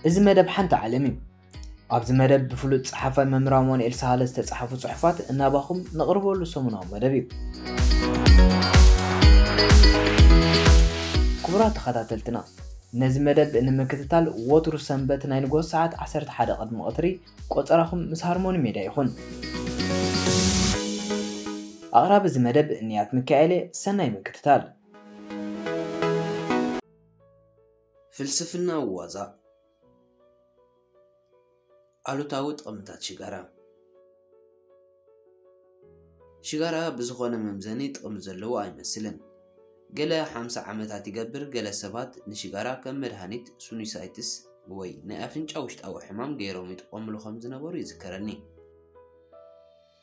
እዚ መደብ ሓንቲ ዓለም እዩ። ኣብዚ መደብ ብፍሉጥ ጸሓፋይ መምህር ኣማኑኤል ሳህለ ዝተጻሕፉ ጽሑፋት እናባኹም ነቕርበሉ ሰሙናዊ መደብ እዩ። ክቡራት ተኸታተልትና፣ ነዚ መደብ ንምክትታል ወትሩ ሰንበት ናይ ንግሆ ሰዓት ዓሰርተ ሓደ ቅድሚ ቀትሪ ቆጸራኹም ምስ ሃርሞኒ ሜድያ ይኹን። ኣቕራቢ እዚ መደብ ንያት ሚካኤል እየ። ሰናይ ምክትታል። ፍልስፍና ዋዛ። ኣሉታዊ ጥቕምታት ሽጋራ። ሽጋራ ብዝኾነ መምዘኒ ጥቕሚ ዘለዎ ኣይመስልን። ገለ ሓምሳ ዓመታት ይገብር፣ ገለ ሰባት ንሽጋራ ከም መድሃኒት፣ ሲኑሳይትስ ወይ ናይ ኣፍንጫ ውሽጣዊ ሕማም ገይሮም ይጥቀምሉ ከም ዝነበሩ ይዝከረኒ።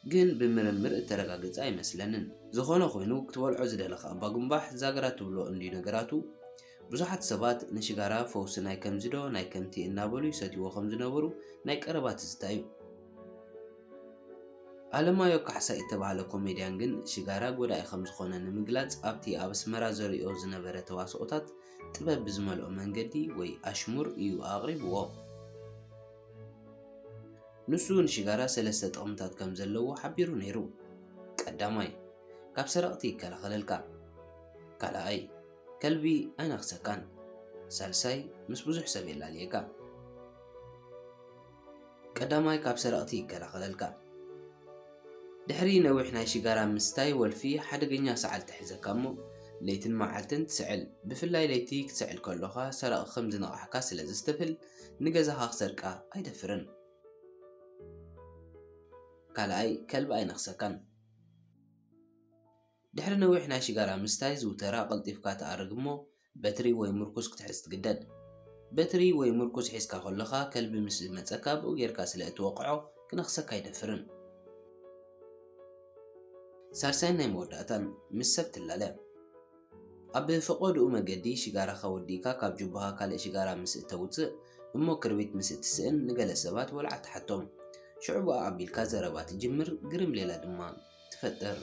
ግን ብምርምር እተረጋገጸ ኣይመስለንን። ዝኾነ ኮይኑ፣ ክትበልዖ ዝደለኻ እባ ጉንባሕ ዛግራ ትብሎ እንድዩ ነገራቱ። ብዙሓት ሰባት ንሽጋራ ፈውሲ ናይ ከምዚ ዶ ናይ ከምቲ እናበሉ ይሰትይዎ ከም ዝነበሩ ናይ ቀረባ ትዝታ እዩ። ኣለማዮ ካሕሳይ እተባህለ ኮሜድያን ግን ሽጋራ ጎዳኢ ከም ዝኾነ ንምግላጽ ኣብቲ ኣብ ኣስመራ ዘርእዮ ዝነበረ ተዋስኦታት ጥበብ ብዝመልኦ መንገዲ ወይ ኣሽሙር እዩ ኣቕሪብዎ። ንሱ ንሽጋራ ሰለስተ ጥቕምታት ከም ዘለዎ ሓቢሩ ነይሩ። ቀዳማይ፣ ካብ ሰረቕቲ ይከላኸለልካ። ካልኣይ፣ ከልቢ ኣይነኽሰካን። ሳልሳይ፣ ምስ ብዙሕ ሰብ የላልየካ። ቀዳማይ፣ ካብ ሰረቕቲ ይከላኸለልካ። ድሕሪ ነዊሕ ናይ ሽጋራ ምስታይ ወልፊ ሓደገኛ ሰዓል ትሕዘካ እሞ፣ ለይትን መዓልትን ትስዕል። ብፍላይ ለይቲ ክትስዕል ከሎኻ ሰረቒ ከም ዝነቓሕካ ስለ ዘስተብህል፣ ንገዛኻ ክሰርቃ ኣይደፍርን። ካልኣይ፣ ከልቢ ኣይነኽሰካን። ድሕሪ ነዊሕ ናይ ሽጋራ ምስታይ ዝውተራ ቀልጢፍካ ትኣርግ እሞ፣ በትሪ ወይ ምርኩስ ክትሕዝ ትግደድ። በትሪ ወይ ምርኩስ ሒዝካ ከለኻ ከልቢ ምስ ዝመጸካ ብኡ ጌርካ ስለ እትወቕዖ ክነኽሰካ ኣይደፍርን። ሳልሳይን ናይ መወዳእታን፣ ምስ ሰብ ትላለ። ኣብ ፈቐድኡ መገዲ ሽጋራኻ ወዲእካ ካብ ጁባኻ ካልእ ሽጋራ ምስ እተውጽእ እሞ ክርቢት ምስ እትስእን ንገለ ሰባት ወልዓ ትሓቶም። ሽዑ ብኣ ኣቢልካ ዘረባ ትጅምር፣ ግርም ሌላ ድማ ትፈጥር።